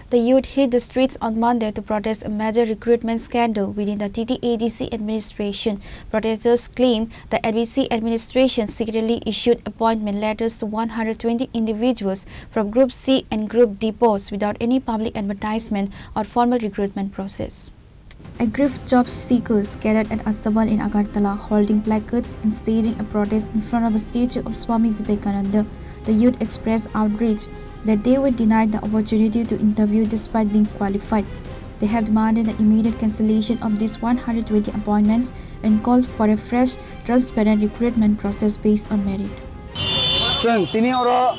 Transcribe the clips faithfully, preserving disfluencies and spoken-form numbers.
The youth hit the streets on Monday to protest a major recruitment scandal within the T T A D C administration. Protesters claim the A D C administration secretly issued appointment letters to one hundred twenty individuals from Group C and Group D posts without any public advertisement or formal recruitment process. Aggrieved job seekers gathered at Astabal in Agartala, holding placards and staging a protest in front of a statue of Swami Vivekananda. The youth expressed outrage that they were denied the opportunity to interview despite being qualified. They have demanded the immediate cancellation of these one hundred twenty appointments and called for a fresh, transparent recruitment process based on merit. Chwng tini oro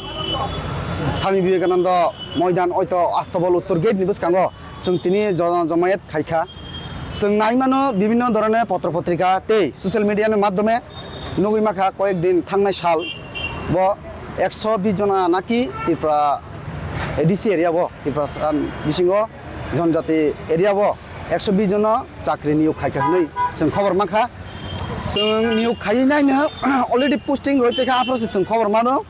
Swami Vivekananda Moidan, oito Astabal Uttor Gate ni bwskango chwng tini jo-, jomayet khaikha. Chwng nai mano bibhinno dhoroner potro potrika tei social media ni madhyome nugwi makha, koyek din thangnai sal bo ekso bish jona naki Tripura A D C area bo, Tripura, um, bisingo Jonjati area bo ekso bish jono chakri niyok khaikha hwnwi chwng khobor mankha. Chwng niyok khaiwi naino already posting roi tongkha, aphuru se chwng khobor mano.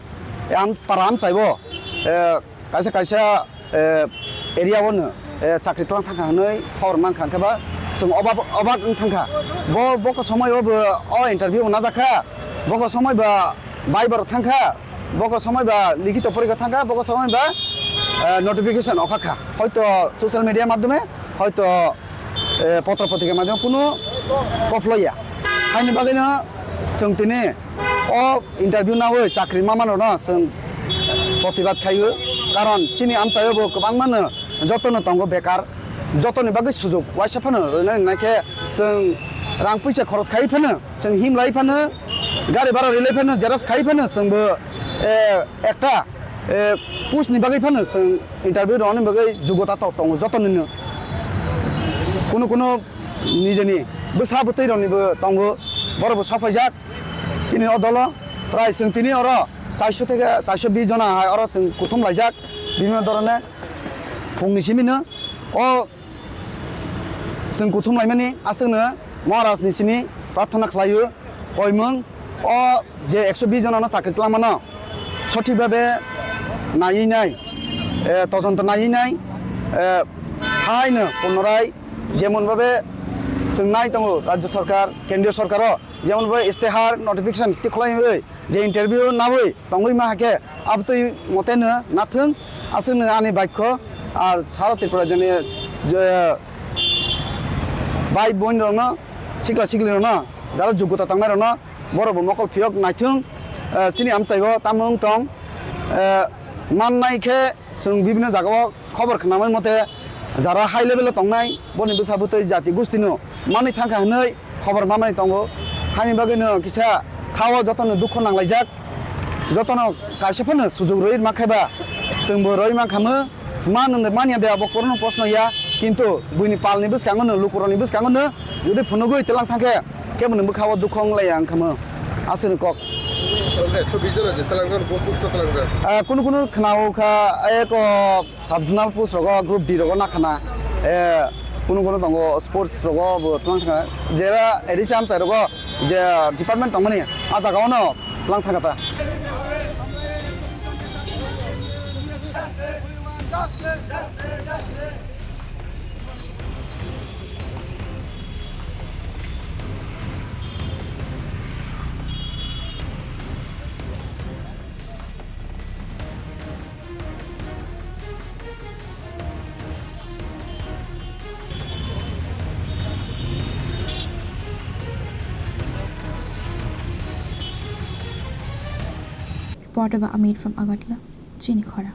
Am para amchaibo, eh, kaisa kaisa, eh, area o no, eh, chakri tlang thangkha hwnwi khobor mankha, hwnkhe ba chwng obak, obak wng thangkha. Bo, boko somoi o bo o interview bo najakha, boko somoi ba viva rok thangkha, boko somoi ba likhito porikha thangkha, boko somoi ba, eh, notification okha kha. Hoito social media madhyome, hoito eh, potro potrika madhyome kunu koplaiya. Haini bagwino chwng tini o interview nawi chakri mamanrokno chwng protibad khaio. Karon chini amchaio bo kwbangmano jotono tongo bekar, jotoni bagwi sujuk waisa phano rwna rwna khe chwng rang puisa khoros khai phano, chwng himlai phano, gari bhara rilai phano, xerox khai phano chwngbo, eh, ekta, eh, post ni bagwi phano chwng interview rwna bagwi jugota tok tongo jotonino. Kunu kunu nijeni bwsa bwtwi roknibo tongo, borokbo sokphaijak chini o dolo. Prai chwng tini oro chairso theke chairso bish jona hai oro chwng kuthum laijak, bibhinno dhoroner phungni simino o chwng kuthum laimani aswkno Maharaj ni simi prarthana khlaio. Koimung o je ekso bish jonano chakri twlangmano sothik bhabe naiwi nai, eh, tojonto naiwi nai, eh, haino punorai jemon bhabe chwng nai tongo Rajya Sarkar, Kendriya Sarkar o jemon bhabe istihar notification tikhlaiwi je interview nawi tongwi ma hakhe abtwi moteno nathwng aswkno ani baikho ar sara Tripura jani je bhai boin rokno, sikla sikli rokno, jara jugota tongnai rokno borok bo mokol phiyok naithwng, eh, chini amchaibo tamo wng tong, eh, mannai khe chwng bibhinno jagao khobor khnamani mote jara high level o tongnai boni bwsa bwtwi jati gustino manwi thangkha hwnwi khobor mamani tongo. Haini bagwino kisa thao jotono dukho nanglaijak, jotono kaisa phano sujuk rwi mankha ba chwngbo rwi mankhamu. Ma nwnde manya de abo korono proshno ya, kintu buini palni bwskango no, lukurokni bwskango no jodi phunugwi twlang thangkhe kebo ni bwkhao dukho wnglaiya wngkhamu. Aswkni kok. Ekso bish jona je twlangjak, bo post o twlangjak. Ah, kunu kunu khwnao kha, eko sub-zonal post rogo, group D rogo nakhana. Eh, kunu kunu tongo sports rogo bo twlang thangkha. Jera A D C amchai rogo je department tongmani, ah jagao no twlang thangkha ta. Reporter ba Amit from Agartala, Chini Khorang.